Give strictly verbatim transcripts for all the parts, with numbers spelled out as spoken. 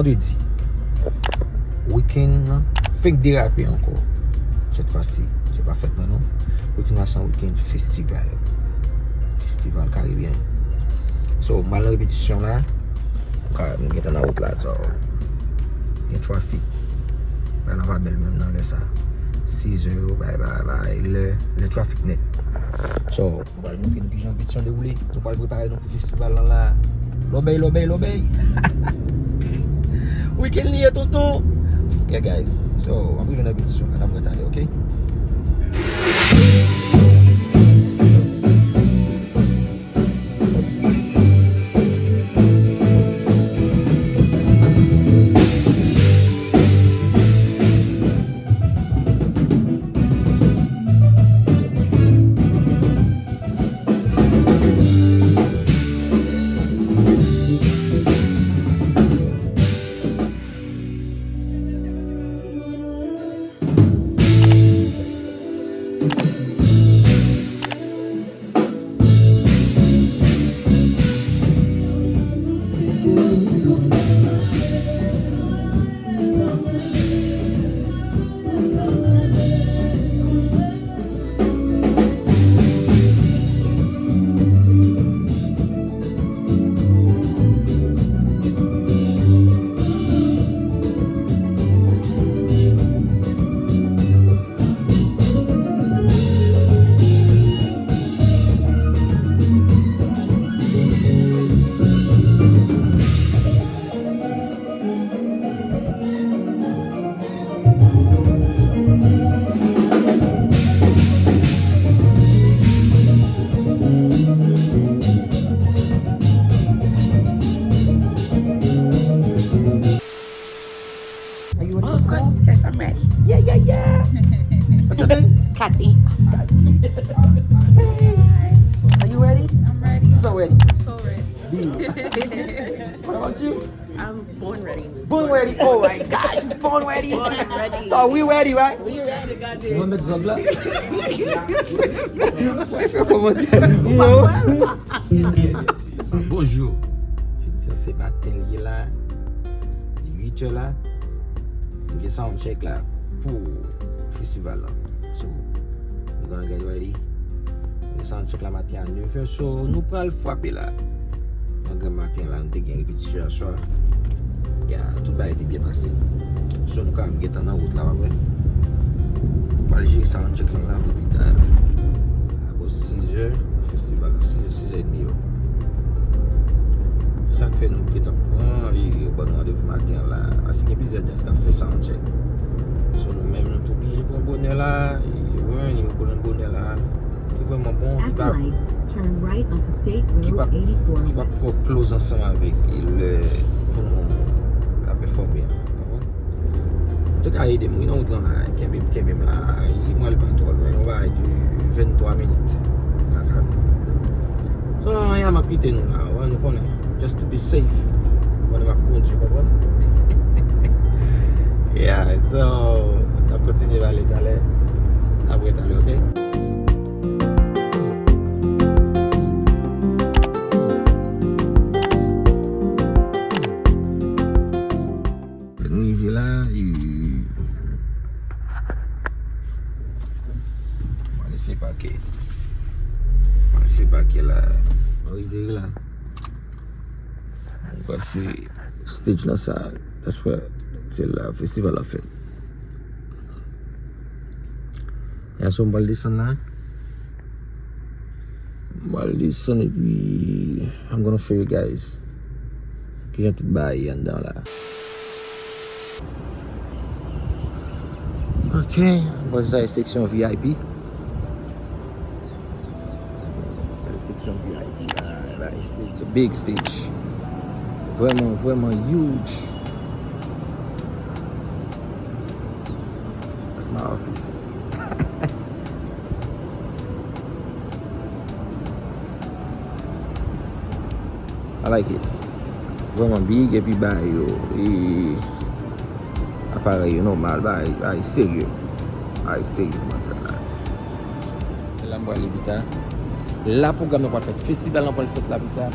Vandredi. Weekend nan fenk derape ankò. Cette fois-ci, se pa fèt mwen non. Weekend la se yon weekend festival. Festival Caribbean. So, m al nan repetisyon la. M ka, m gentan nan wout la. So, gen traffic. Bagay la pa bèl menm nan lè sa. Sis zè yo, bay, bay, bay, lè, lè traffic nèt. So, nou pral montre nou kijan repetisyon dewoule. Nou pral prepare nou pou festival lan la. Lòbèy, lòbèy, lòbèy. Weekend li ye, tonton. Yeah, guys. So, m ap rive nan repetisyon. N ap wè talè, ok? Are you ready? Oh, of course. Yes, I'm ready. Yeah, yeah, yeah. What's your name? Katy. Katy. Are you ready? I'm ready. So ready. So ready. What about you? I'm born ready. Born ready. Oh my gosh, she's born ready. Born ready. So we ready, right? We ready, goddamn. Mwen met vlog la. Mwen fè kòmantè. Yo. Bonjou. Jodi a se maten li ye la. Li uit è la. Nou gen sound check la pou festival la. So, we gonna get ready. Nou gen sound check la maten a nèf è, so nou pral frape la. Nan granm maten la, nou te gen repetisyon yè swa. Ya, tout bagay te byen pase. So, nou ka menm gentan nan wout la, w ap wè. Pral jere sound check lan la pou pita. Bò sis è, festival la, sis è, sis è edmi yo. Sa k fè nou gentan pran, e yo ban nou randevou maten an la. Paske gen plizyè djaz k ap fè sound check. So, nou menm, nou t oblije pran bonè la, e yo, yo pran bonè la. Li vrèman bon, li pa, ki pa, ki pa twò close ansanm avèk lè pou nou ka pèfòme a. Konprann? Ou te ka ede m, wi, nan wout lan la, kenbe m, kenbe m la, e mwen, li pa twò lwen, yon bagay de venntwa minit lakay mwen. So, ya, m ap kite nou la, wè, nou konnen, just to be safe. Konnen m ap kondui, konprann? Yeah, so, n ap kontinye pale talè. N ap wè talè, ok? Nou rive la, e, mwen lese pake. Mwen lese pake la. Nou rive la. Mwen pase stage lan sa. That's where se la festival la fèt. Ya, so m pral desann la. M pral desann epi I'm gonna show you guys kijan tout bagay ye anndan la. Ok, bon, sa se seksyon V I P. Seksyon V I P la, la, it's, it's a big stage. Vrèman, vrèman huge. That's my office. I like it. Vrèman big, epi bagay yo, e, aparèy yo nòmal, bagay, bagay serye. Bagay serye nou pral fè la. Se la m prale pita. La pwogram nan pral fèt. Festival nan pral fèt la pita.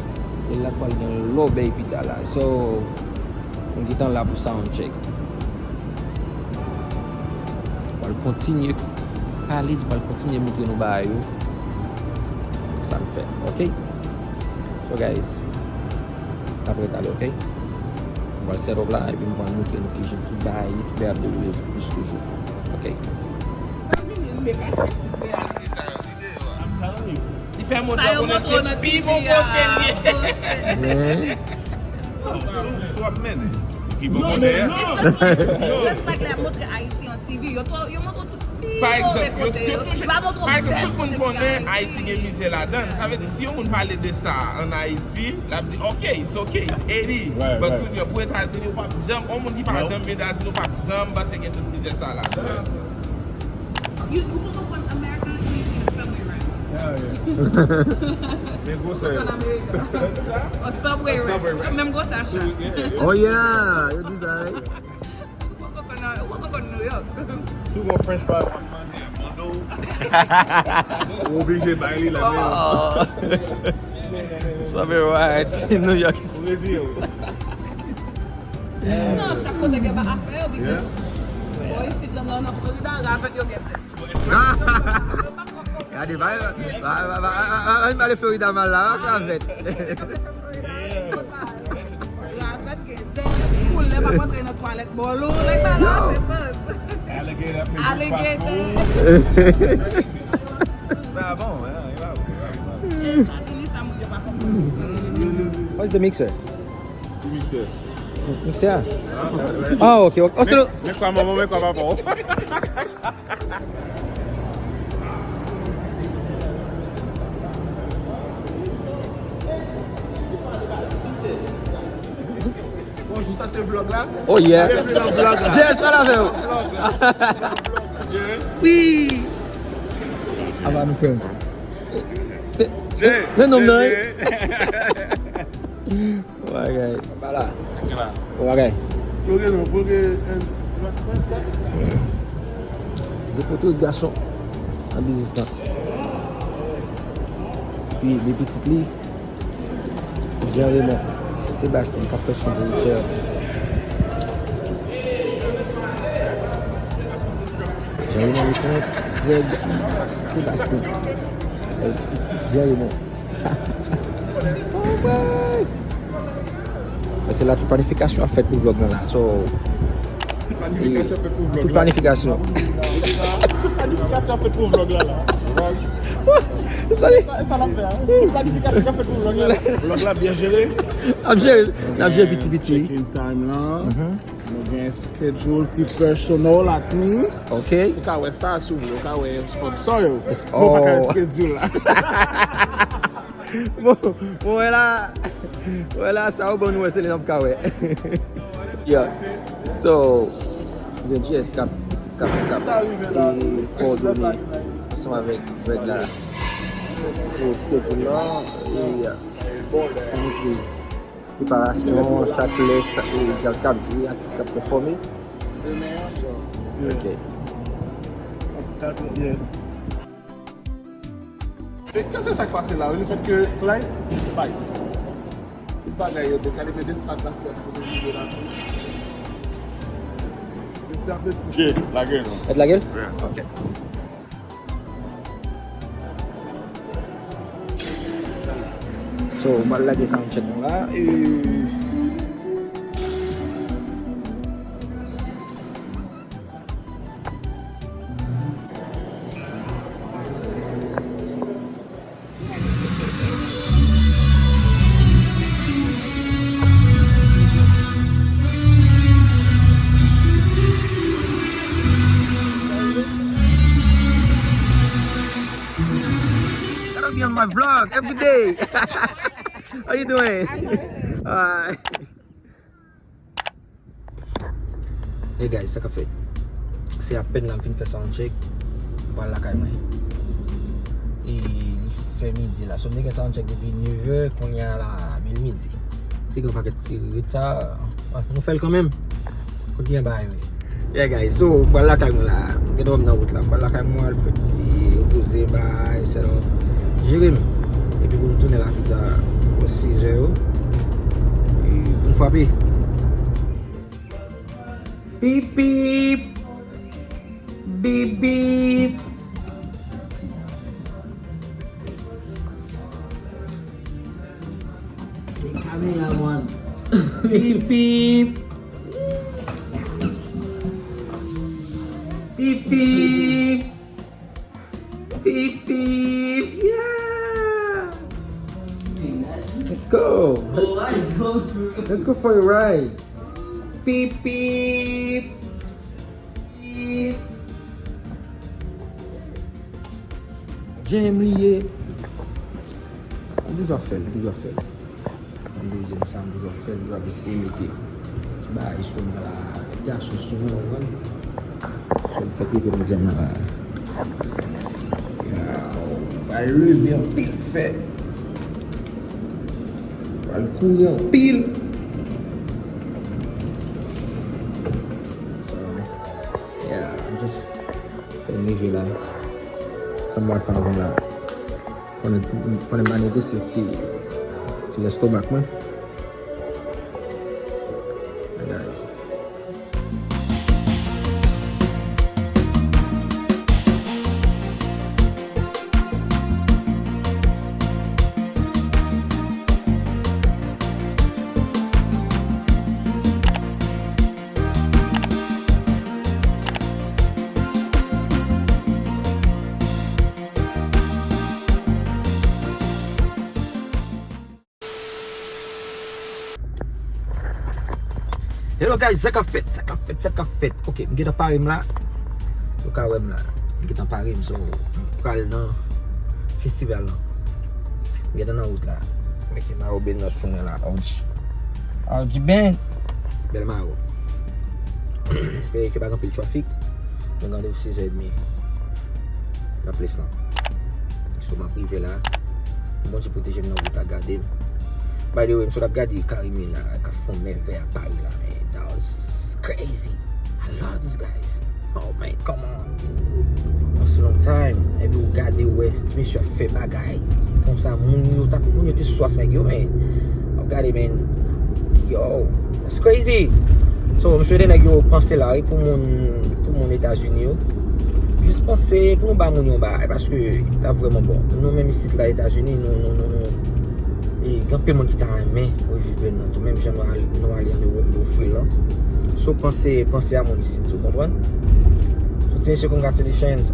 E la pral gen lòbèy pita la. So, Nou gentan la pou sound check. Pral kontinye pale, pral kontinye montre nou bagay yo. Sa n fè, ok? So guys, n ap ret ale, ok? M pral set up la, epi m pral montre nou kijan tout bagay, tout bagay ap dewoule plis toujou. Ok? Li fè montre konnen se pi bon kote l ye. Sou, sou ap mennen. Pi bon kote a. Just like lè montre Ayiti an T V, yo montre tout pi move kote yo. Yo pa montre bèl kote ki gen Ayiti. Pa egzanp, tout moun konnen Ayiti gen mizè ladan l. Sa vle di, si yon moun pale de sa an Ayiti, l ap di, ok, it's ok, it's eighty. But kounye a, pou Etazini, ou p ap janm, yon moun ki pa janm vin Etazini, ou p ap janm panse gen tout mizè sa la. You, you poko konn America, you see the subway ride. Yeah, yeah. Men gwosè yo. Poko konn America. A subway ride. Menm gwosè a chat. Oh yeah, yo di sa, right? Ou poko konn, ou poko konn New York. Si w gon French fry w ap mande a mando, ou oblije bay li la men. Subway ride, New York. Ou redi yo. Non, chak kote gen ba afè yo, because bò isit nan, nan, nan Florida, ravèt yo gen sèl. Gade, ba, ba, ba, ba, ba, ba, ba, ba, ba, Florida mal la, ravèt. Ravèt gen sèl, pou lè pa antre nan twalèt bò lou, like, ba la, fè sans. Alligator. Sa bon, hein, e pa bon, e pa bon. Etazini, sa moun yo pa konprann. What's the mixer? Ki miksè? Miksè a? Ah, ok, ok. Oh, men, men kwa manman, men kwa papa w. Bonjou, sa se vlog la. Oh yeah. Byenveni nan vlog la. Jess, pale avè w. Vlog la. Vlog. Wi. Ava nou fè. Jay, men nonm nan, wi. Bagay. Bala. Bon bagay. Ploge non, ploge, eh, sa, sa. De poto gason nan biznis lan. Epi de pitit li, pitit Jean Raymond, se Sebastien k ap fè son pou Richard. Jean Raymond li konnen Greg Sebastien. Pitit Jean Raymond. Oh boy! Paske la, tout planifikasyon ap fèt pou vlog lan la. So, tout planifikasyon ap fèt pou vlog la. Tout planifikasyon. Tout planifikasyon ap fèt pou vlog la, la. Sa, sa n ap fè, hein? Tout planifikasyon ap fèt pou vlog la, la. Vlog la byen jere. N ap jere, n ap jere piti piti. Check-in time lan. Nou gen schedule ki personal ak nou. Ok. Ou ka wè sa, si w vle. Ou ka wè sponsor yo. Men w pa ka wè schedule la. Bon, bon, wè la, wè la, sa yo ban nou wè, se li n ap ka wè. Yeah. So, gen G S k ap, k ap, k ap, e, kowòdone ansanm avèk Greg la pou schedule lan. E, yeah. Pou montre preparasyon, chak lè, sa, e, djaz k ap jwe, atis k ap pèfòme. Ok. Kase sa k pase la, wi, le fèt ke Plyce, Spice. Tout bagay yo dekale, men de strat la, se sipoze rive la tou. Jay, lage l non. Mèt lage l? Yeah. Ok. So, m al lage sound check nou la. E, That'll be on my vlog every day. How you doing? I'm good. Alright. Hey guys, sa k ap fèt? Se apèn la m fin fè sound check. M pral lakay mwen. E li fè midi la. So m te gen sound check depi nevè, kounye a la, men l midi. Te gen yon pakèt ti reta. Ah, nou fè l kanmenm. Kounye a bagay yo ye. Yeah guys, so m pral lakay mwen la. M gentan wè m nan wout la. M pral lakay mwen, al fè ti repoze, bay, sèl jere m. Epi pou m tounen la pita bò sizè yo. E pou m frape. Beep beep. Beep beep. The camera one. Beep beep. Beep beep. Beep beep. Yeah. Let's go. Let's, let's go for a ride. Beep beep. Jan m li ye. M toujou ap fè l, m toujou ap fè l. M toujou ap fè l, m toujou ap eseye mete ti bagay sou mwen la. Gason sou mwen, w konprann? So, m fèk rive nan jan nan la. Yow, pral leve anpil fè. Pral kouri anpil. So, yeah, I'm just Fè m rive la. Sa m pral fè anvan la. Konnen, konnen m pa negosye ti, ti lestomak mwen. Guys. Hello guys, sa k ap fèt, sa k ap fèt, sa k ap fèt. Ok, m gentan pare m la. Ou ka wè m la. M gentan pare m, so m pral nan festival lan. M gentan nan wout la. Mete mayo ben nan sou mwen la. O G. O G ben. Bèl mayo. Espere ke pa gen anpil trafik. Nou gen randevou six heures et demie nan plas lan. So m ap rive la. Bondye pwoteje m nan wout la, gade m. By the way, m sot ap gade Carime la, k ap fè yon mèvèy a Paris la, man. That was crazy. I love these guys. Oh man, come on. It's a long time. Epi ou gade, ou wè ti mesye ap fè bagay konsa, moun yo t ap, moun yo te swaf nèg yo, man. W ap gade, man. Yo, that's crazy. So, m swete nèg yo panse la, wi, pou moun, pou moun Etazini yo. Jis panse pou nou ba moun yon bagay, paske l ap vrèman bon. Nou menm isit la Etazini, nou, nou, nou, nou, e gen anpil moun ki ta renmen reviv ben nan tou, menm jan nou al-, nou ale an Ewòp, nou ofri l lan. So, panse, panse a moun isit, ou konprann? So, ti mesye, congratulations.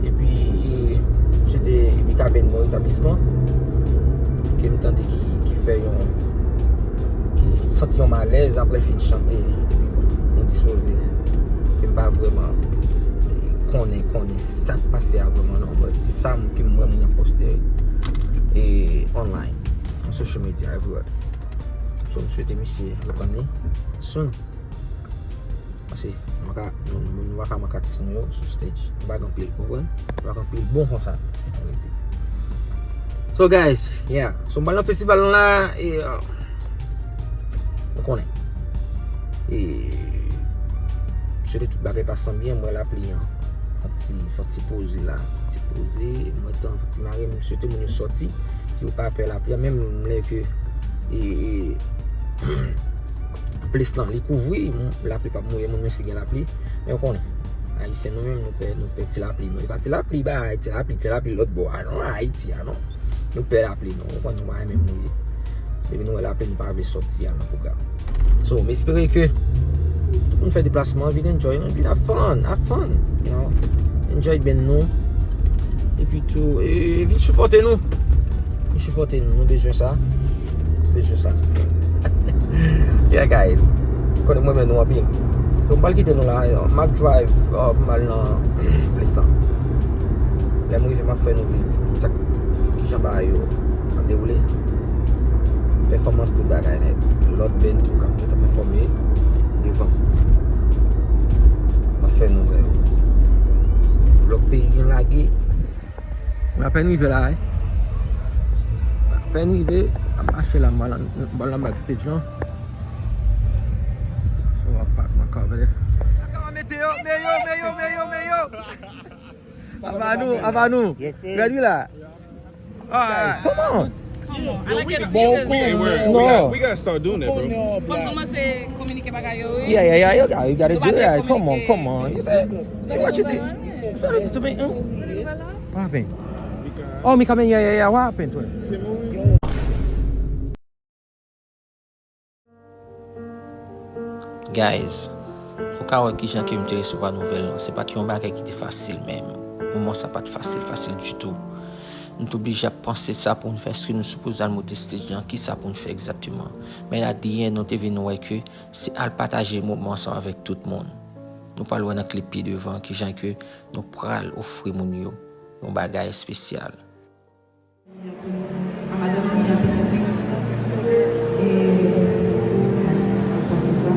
Epi, e, m swete Mikaben bon retablisman. Ke m tande ki, ki fè yon, ki santi yon malèz apre l fin chante. Epi, bon, yon dispoze ke m pa vrèman, e, konnen, konnen sa k pase a vrèman non, but se sa m, ke m wè moun nan poste, e, online, on social media, everywhere. So, m swete misye reprann li soon. Paske nou pa ka, nou, nou pa ka manke atis nou yo sou stage. Nou pa gen anpil, ou konprann? Nou pa gen anpil bon konsa, an verite. So, guys, yeah. So, m pral nan festival lan la, e, uh, nou konnen. E, m swete tout bagay pase byen, m wè lapli an. Fè ti, fè ti poze la, fè ti poze, mwen tan, fè ti mare, m swete moun yo sòti, ke yo pa pè lapli an, menm lè ke, e, e, plas lan, li kouvri, m, lapli p ap mouye moun, menm si gen lapli. Men ou konnen, Ayisyen nou menm, nou pè, nou pè ti lapli. Nou, e pa ti lapli, ba, ti lapli, ti lapli lòt bò a, non, Ayiti a, non. Nou pè lapli, non. Ou konn nou pa renmen mouye. Depi nou wè lapli, nou pa vle sòti al nan pwogram. So, m espere ke tout moun fè deplasman, vin enjoy, non, vin have fun, have fun, you know. Enjoy ben nou. Epi tou, e, vin sipòte nou. Vin sipòte nou, nou bezwen sa. Bezwen sa. Yeah, guys. Konnen mwen renmen nou anpil. Donk, m pral kite nou la, m ap drive, uh, pou m al nan plas lan. Lè m rive, m ap fè nou viv tout sa, kijan bagay yo ap dewoule. Pèfòmans tout bagay nèt. Lòt ben tou k ap gentan pèfòme devan. M ap fè nou wè. Vlòg peyi an lage. Mwen apèn rive la, wi. Mwen apèn rive, m ap mache la, m al an, m al nan backstage lan. So, w ap pa mwen kòve. Mete yo, mete yo, mete yo, mete yo, mete yo. Ava nou, ava nou. Yes, sir. Ready la? Guys, come on. Come on. I like your sneakers. Bon, we, we, we, we, gotta, we gotta start doing that, bro. Fòk kòmanse kominike bagay yo, wi. Yeah, yeah, yeah, you gotta, you gotta do that. Come on, come on. You say, see what you did. What happened to me? Huh? What happened? Oh, mi kamen, yeah, yeah, yeah. What happened to him? Guys, ou ka wè kijan ke m te resevwa nouvèl lan. Se pa t yon bagay ki te fasil menm. Moman sa pa t fasil, fasil ditou. Nou te oblije ap panse sa pou n fè, èske nou sipoze al monte stage lan, kisa pou n fè egzakteman. Men at the end, nou te vin wè ke se al pataje moman ansanm avèk tout moun. Nou pral wè nan klip pi devan kijan ke nou pral ofri moun yo yon bagay espesyal. A madanm li, a pitit li. E, mwen panse sa.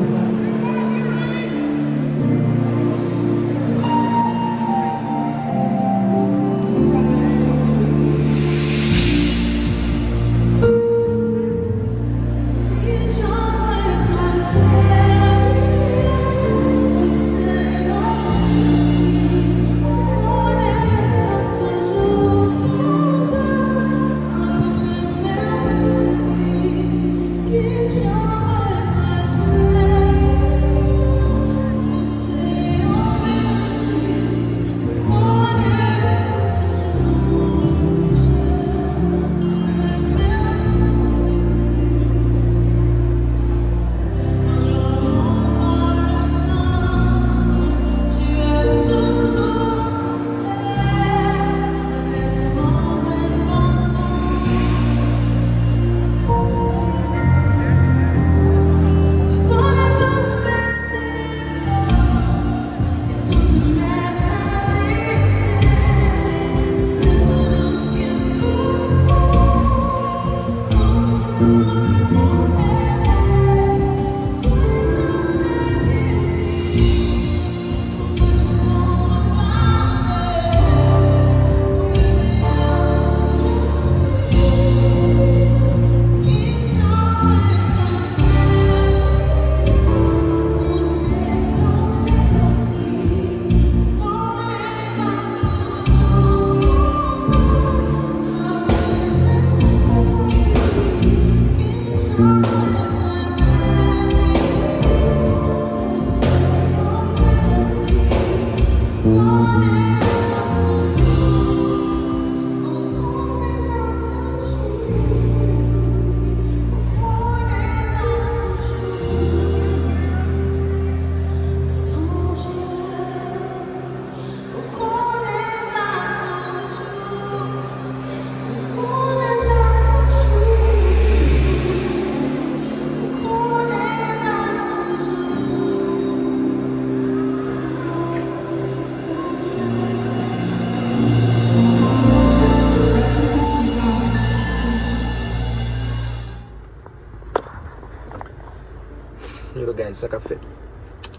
Hello guys, sa k ap fèt?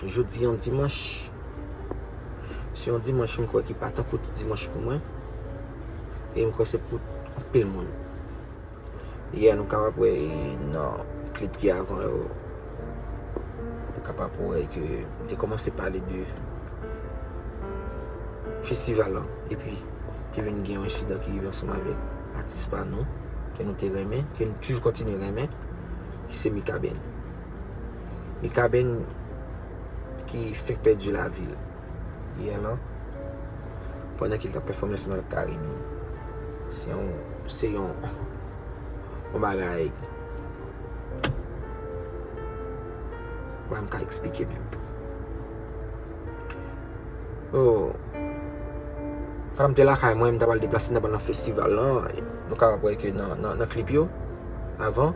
Jodi yon dimanch. Se yon dimanch m kwè ki pa tankou tout dimanch pou mwen. E m kwè se pou anpil moun. Yè nou kapab wè nan klip ki avan yo, nou kapab wè ke m te kòmanse pale de festival lan. Epi, te vin gen yon ensidan ki rive ansanm avèk atis pa nou, ke nou te renmen, ke nou toujou kontinye renmen, ki se Mikaben. Mikaben ki fenk pèdi lavi l yè lan, pandan ke l t ap pèfòme ansanm avèk Carimi. Se yon, se yon, yon bagay, mwen m ka eksplike menm. Oh. Pandan m te lakay mwen, m t ap al deplase, m t ap al nan festival lan. Nou kapab wè ke nan, nan, nan klip yo, avan,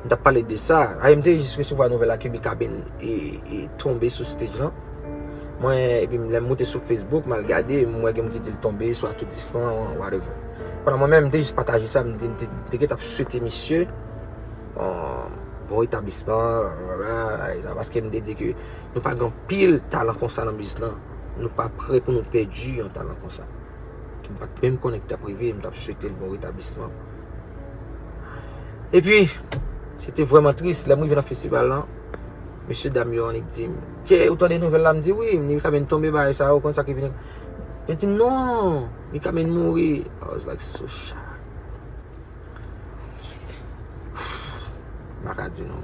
m t ap pale de sa. Ayè, m te jis resevwa nouvèl la ke Mikaben e, e tonbe sou stage lan. Mwen, epi lè m moute sou Facebook, m al gade, m wè gen moun ki di l tonbe, swa atoudisman, whatever. Pandan mwen menm, m te jis pataje sa, m di, m te, m te gentan ap swete misye, euh, bon retablisman, blablabla, paske m te di ke nou pa gen anpil talan konsa nan mizik lan. Nou pa prè pou nou pèdi yon talan konsa. Ke m pa t menm konnen ki t ap rive, m t ap swete l bon retablisman. Epi, se te vrèman tris. Lè m rive nan festival lan, mesye dam yo annik di m, "Che, ou tande nouvèl la?" M di, "Wi." M di, "Mikaben tonbe, bagay sa yo, ou konn sa ki vini?" Yo di m, "Non, Mikaben mouri." I was like so shocked. pa ka di nou.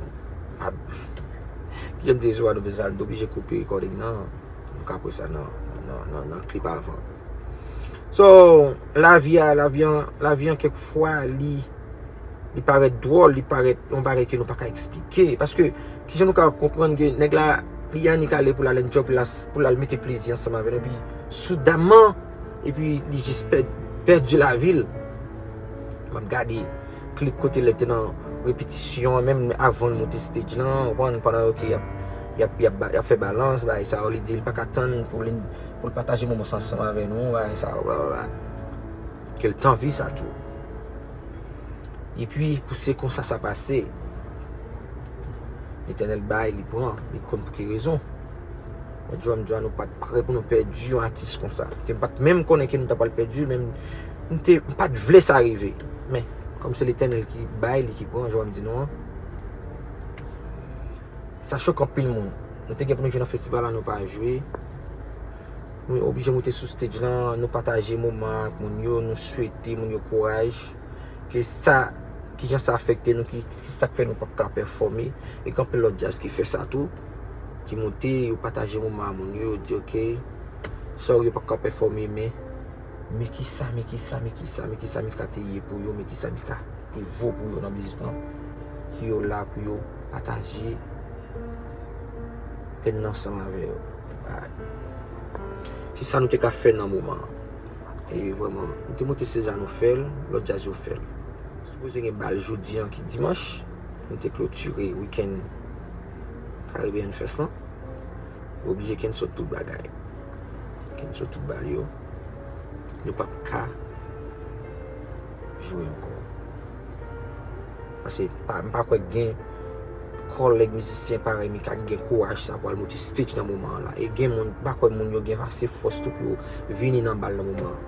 Kijan m te sou Adobe Resolve, m te oblije koupe recording nan. Nou ka pran sa nan, nan, nan, nan clip avan. So, lavi a, lavi an, lavi an kèk fwa, li, li parèt dwòl, li parèt yon bagay ke nou pa ka eksplike. Paske, kijan nou ka konprann ke nèg la, li annik ale pou l al enjoy, pou l al, pou l al mete plezi ansanm avè nou, epi soudamman, epi li jis pèd, pèdi lavi l. M ap gade klip kote lè te nan repetisyon an, menm avan l monte stage lan, ou konprann, pandan yo ke y ap, y ap, y ap, ba- y ap fè balans, bagay sa yo, li di l pa ka tann pou li, pou l pataje moman sa ansanm avè nou, bagay sa yo, bla, bla, bla. Ke l t anvi sa tou. Epi, pou se konsa sa pase, Letènèl bay, li pran, li konn pou ki rezon. Jodi a m di a nou pa t prè pou nou pèdi yon atis konsa. Ke m pa t menm konnen ke nou ta pral pèdi l, men m te, m pa t vle sa rive. Men, kòm se Letènèl ki bay, li ki pran, jan m di nou an. Sa choke anpil moun. Nou te gen pou nou jwe nan festival la, nou pa jwe. Nou oblije moute sou stage lan, nou pataje moman ak moun yo, nou swete moun yo kouraj. Ke sa, kijan sa afekte nou, ki, ki sa k fè nou p ap ka pèfòme. E gen anpil lòt djaz ki fè sa tou, ki moute, yo pataje moman a moun yo, yo di, "Ok, sòry, yo p ap ka pèfòme, men, men kisa, men kisa, men kisa, men kisa Mika te ye pou yo, men kisa Mika te vo pou yo nan biznis lan, ki yo la pou yo pataje pèn nan ansanm avè yo." Bay. Se sa nou te ka fè nan moman an. E vrèman, nou te monte stage la, nou fè l, lòt djaz yo fè l. Sipoze gen bal jodi an ki dimanch, nou te klotire wikenn Caribbean Fest lan. Yo oblije cancel tout bagay. Cancel tout bal yo. Nou p ap ka jwe ankò. Paske pa, m pa kwè gen kòlèg mizisyen parèy Mika ki gen kouraj sa pou al moute stage nan moman an la. E gen moun, m pa kwè moun yo gen ase fòs tou pou yo vini nan bal nan moman an.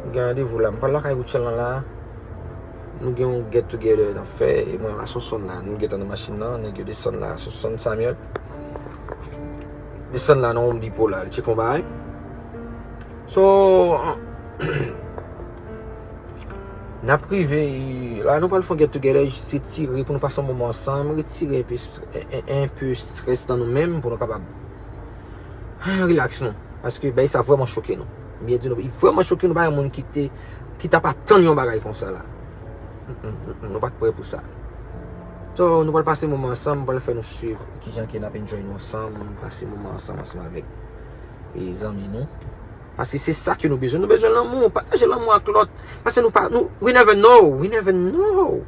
M gen randevou la, m pral lakay Rutshelle lan la. Nou gen yon get together n ap fè, e mwen a Sonson la, nou gentan nan machin nan, nèg yo desann la, Sonson Samuel. Desann la nan Home Depot la, li tcheke yon bagay. So, n ap rive, la nou pral fè yon get together, jis retire, pou nou pase yon moman ansanm, retire enpe, en- en- enpe strès nan nou menm, pou nou kapab relax nou. Paske bagay sa vrèman choke nou. M byen di nou, li vrèman choke nou, pa gen moun ki te, ki t ap atann yon bagay konsa la. Mm, mm, mm, mm, nou pa t prè pou sa. So, nou pral pase moman ansanm, m pral fè nou swiv kijan ke n ap enjoy nou ansanm, pase moman ansanm, ansanm avèk, e, zanmi nou. Paske se sa ke nou bezwen. Nou bezwen lanmou, pataje lanmou ak lòt. Paske nou pa, nou, we never know, we never know.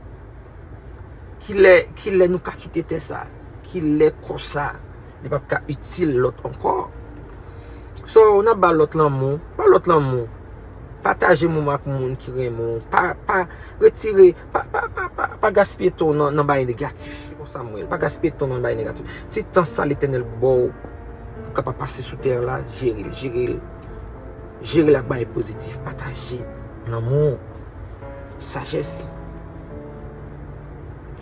Kilè, kilè nou ka kite tè sa? Kilè kò sa, li p ap ka itil lòt ankò? So, n ap ba lòt lanmou, ba lòt lanmou. Pataje moman ak moun ki renmen w. Pa, pa retire, pa, pa, pa, pa, pa gaspiye tan w nan, nan bagay negatif. Se konsa m wè l. Pa gaspiye tan w nan bagay negatif. Ti tan sa Letènèl ba w, pou w kapab pase sou tè a la, jere l, jere l. Jere l ak bagay pozitif, pataje lanmou, sajès.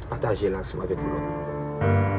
Pataje l ansanm avèk lòt.